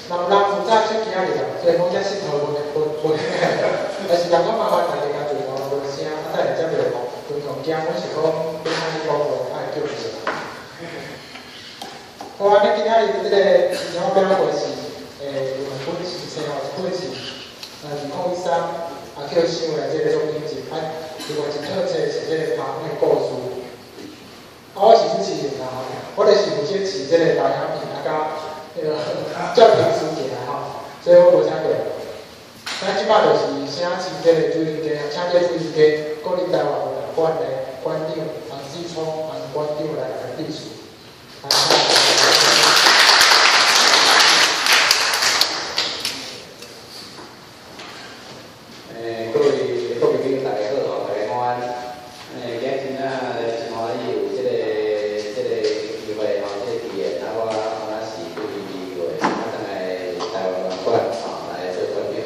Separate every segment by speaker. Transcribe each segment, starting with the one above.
Speaker 1: 人人有早出今仔日啦，所以講遮膝頭無無無，但是人講麻煩大家共做吼無聲，啊等下才袂講，非常驚，阮是講欲按呢講話，愛叫著。好啊，咱今仔日這個新冊發表會是，有兩本新冊吼，一本是2013啊叫想來這個作品集，啊，另外一套冊是這個拍的故事。啊，我是主持人啦吼，我就是負責飼這個大兄弟啊，佮彼个照平時行吼，所以我無啥個。咱這擺就是請請這個主持人，請這個主持人，國立台灣文學館的館長洪志聰洪館長來致辭。
Speaker 2: 各位朋友大家好吼，大家午安。今日真正真歡喜有這個機會吼，這個機緣，啊，我是拄佇機會，啊，轉來台灣文學館吼來做館長。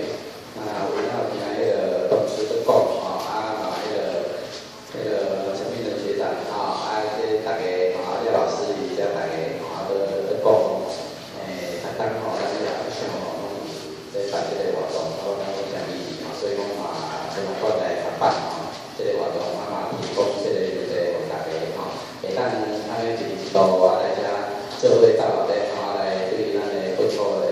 Speaker 2: 啊，有影有聽彼个董事咧講吼，啊嘛彼个陳明仁學長吼，啊，這逐家吼，啊，這老師伊遮逐家吼，啊，都咧講，逐當吼，咱也想吼，攏有咧辦這個活動，啊，我感覺誠意義吼，所以講嘛，文學館來合辦吼，這個活動啊嘛提供這個場地予大家吼，會當按呢一年一度啊來遮做伙鬥熱吼，啊來對咱的本土的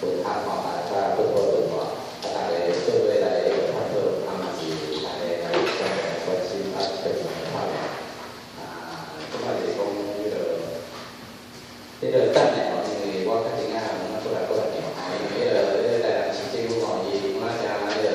Speaker 2: 文學吼，啊佮本土文化，啊大家做伙來探討，啊嘛是大家來共同來關心啊共同來拍拼。啊，這擺就是講彼个等下吼，因為我較前仔有過來過來講吼，因為彼个台南市政府吼，伊有影誠彼个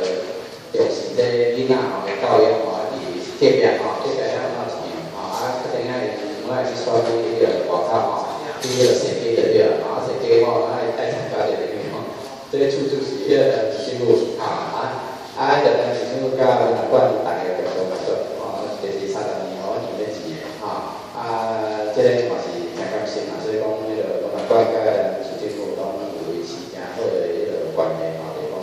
Speaker 2: 重視這囡仔吼的教育吼，啊佇隔壁吼，隔壁遐有一場吼，啊較前仔因有愛去選舉彼个外口吼，去彼个設計就對啦，啊設計我愛參加者，因為吼，這个處處是彼个市政府，吼啊，台南市政府佮文學館逐家共同合作，吼，就是30年吼，阮賺咧錢的，吼，啊，這個嘛是誠感謝嘛，所以講彼个文學館佮市政府攏有維持誠好的彼个關係吼，就是講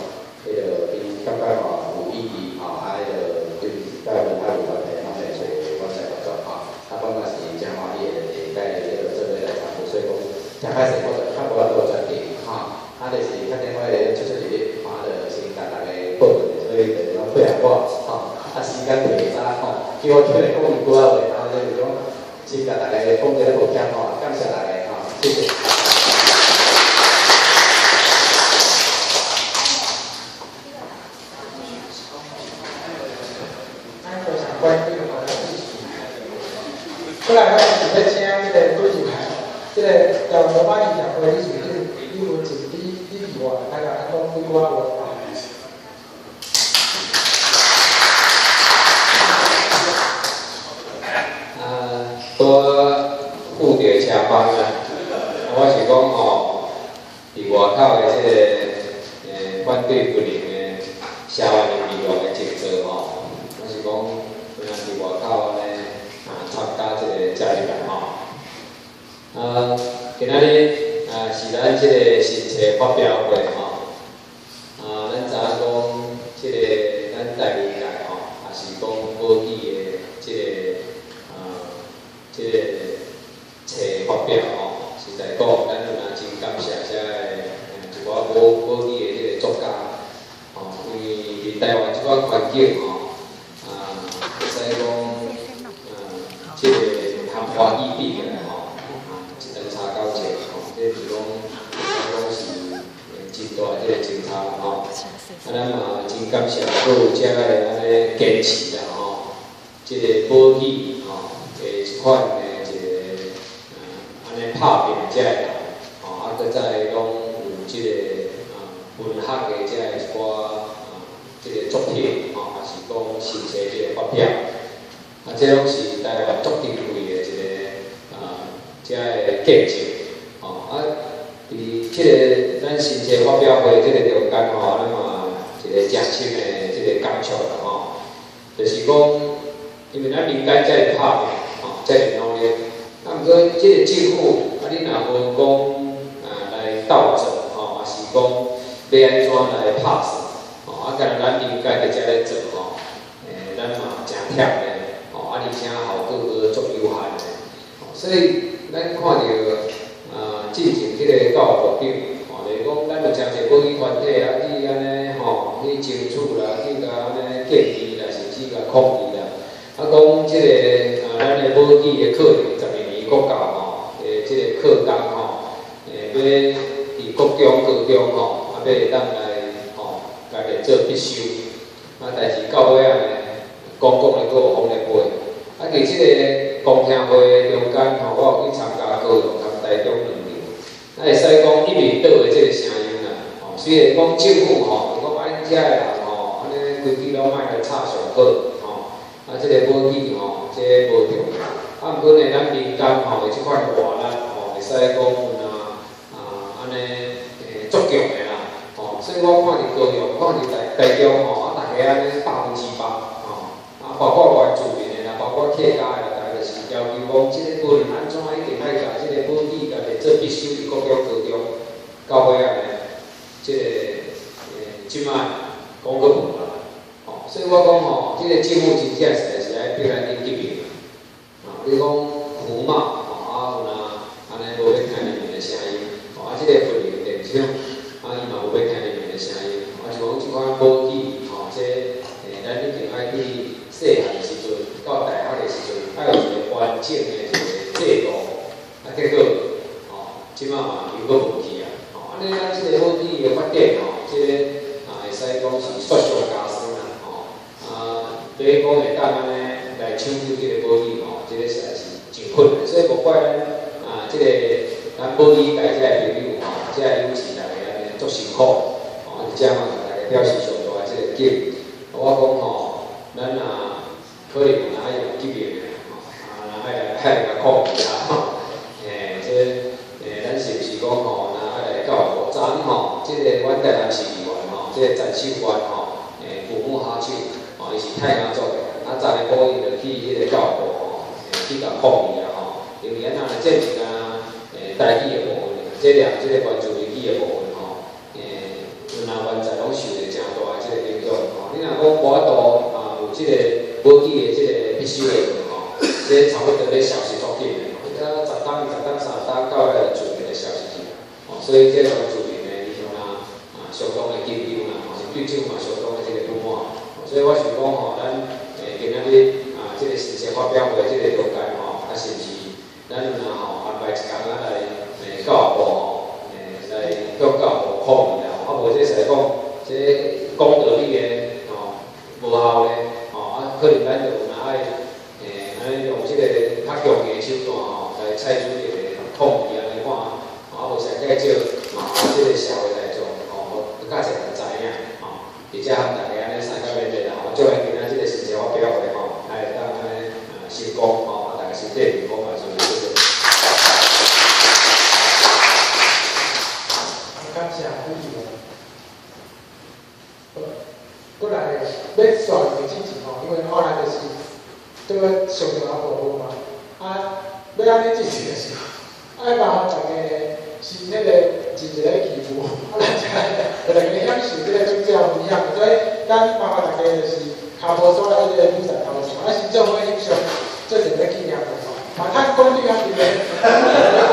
Speaker 2: 彼个𪜶感覺吼有意義吼，啊，彼个對佮文化有關係，攏會揣阮來合作吼，啊，我嘛是誠歡喜的，會佮彼个做伙來參與，所以講誠歹勢，我就較無法度專程吼，啊，就是較電話出出入入，吼，啊，就先共大家報告者，所以就是講配合我，吼，啊，時間提早吼，叫我起來講一句仔話，啊，就是講先共大家講這個抱歉吼，感謝大家吼，謝謝。
Speaker 1: 咱多謝館長吼來致辭。過來，咱是欲請這個主持人，這個台灣羅馬字協會理事長李文靜李李議員來共咱講幾句仔話。
Speaker 3: 啊，拄拄著車班啦，我是講吼，佇外口的這個反對軍人的社會的議員的靜坐吼，我是講，有人佇外口按呢啊參加這個遮入來吼。啊，今仔日啊是咱這個新冊發表會吼。啊，咱知影講，這個咱台語界吼，也是講母語的這個啊，這個冊發表吼，實在講，咱有若真感謝遮个一寡母語的這個作家，吼，因為佇台灣這款環境吼，啊，會使講，這個曇花一比起來吼，啊，一燈差九折吼，這是講會使講是真大這個爭差啦吼。啊，咱嘛真感謝閣有遮个按呢堅持啦吼，這個母語吼的這款的一個按呢拍拼遮个人，吼，啊，閣再攏有這個文學的遮个一寡這個作品吼，也是講新冊這個發表，啊，這攏是台灣足珍貴的一個遮个見證，吼，啊，佇這個咱新冊發表會這個中間吼，咱嘛一個誠深的這個感觸啦吼，就是講，因為咱民間遮爾拍拼，吼，遮爾努力，啊，毋過這個政府，啊，你若無講啊來鬥做，吼，也是講欲按怎來拍算，吼，啊，敢若咱民間佇遮咧做吼，咱嘛誠忝的，吼，啊，而且效果閣足有限的，所以咱看著啊，進前彼個教育部長，吼，就是講咱去爭取啦，去共按呢建議啦，甚至共抗議啦。啊，講這個啊，咱的母語的課程12年國教吼，的這個課綱吼，欲佇國中、高中吼，啊，欲會當來吼，共列做必修。啊，但是到尾仔呢，講講的閣無風咧飛。啊，佇這個公聽會中間吼，我有去參加高雄佮台中兩場，啊，會使講一面倒的這個聲音啦。吼，雖然講政府吼，講啊，恁遮的人吼，按呢規矩攏莫來吵上好，吼，啊，這個母語吼，這個無重要。啊，毋過呢，咱民間吼的這款活力吼，會使講有若啊，按呢足強的啦，吼，所以我看佇高雄，看佇台中吼，啊，逐家按呢100%，吼，啊，包括原住民的啦，包括客家的啦，逐家就是要求講，這個無論按怎，一定愛共這個母語共列做必修佇國中、高中，到尾仔呢，這個這擺講閣無啦，吼，所以我講吼，這個政府真正實在是愛逼咱去革命。啊，你講服貿，吼，啊有若按呢無欲聽人民的聲音，吼，啊，這個核能電廠，啊，伊嘛無欲聽人民的聲音，啊，就講這款母語，吼，這咱一定愛去細漢的時陣，到大學的時陣，愛有一個完整的一個制度，啊，結果，吼，這擺嘛又閣無去啊，吼，按呢咱這個母語的發展，吼，這個啊會使講是雪上加霜啦，吼，啊，比如講會當按呢來搶救這個母語，吼，這個實在是真困難，所以無怪咱啊，這個咱母語界這個朋友吼，這個友誼大家按呢足辛苦，吼，佇遮嘛共大家表示上大的這個敬意。我講吼，咱若可能有若愛用革命的，吼，啊，若愛來愛來共抗議啊，吼，這咱是毋是講吼，若愛來教育部？昨昏吼，這個阮台南市議員吼，這個陳秀元吼，古木哈手，吼，伊是泰雅族的，啊，昨日晡伊就去彼個教育部吼，去共抗議啊，吼，因為按怎呢？這是敢台語的部分，這兩這個原住民語的部分吼，有若原在攏受著誠大的這個影響吼。你若講無法度啊，有這個母語的這個必修的課吼，這差不多咧消失足緊的，彼個10冬、20冬、30冬到尾就自然會消失去啦。吼，所以這原住民的影響啊，啊，相當的緊張啦，吼，是對政府嘛相當的這個不滿。所以我想講吼，咱今仔日啊，這個新書發表會這個中間吼，啊，是毋是咱有若吼安排一工仔來教育部吼，來向教育部抗議啦？啊，無這實在講，這講道理的吼無效咧，吼啊，可能咱就有若愛按呢用這個較強硬的手段吼，來採取一個抗議按呢看，啊，無上蓋少嘛，這個社會大眾吼，較濟人知影吼，佇遮和大家按呢三個勉勵啦，吼，祝咱今仔這個新書發表會吼，會當按呢成功吼，啊，大家身體健康嘛，就是謝謝。
Speaker 1: 感謝傅議員。過來欲煞入去進前吼，因為後來就是這個上重要部分嘛，啊，欲按呢進前就是，愛麻煩大家是那個盡一个義務，啊，咱才予大家享受這個主教分享，所以咱麻煩大家就是跤步煞來彼個舞台頭前，啊，先做伙翕相，做一個紀念吼，嘛趁管理啊佇咧。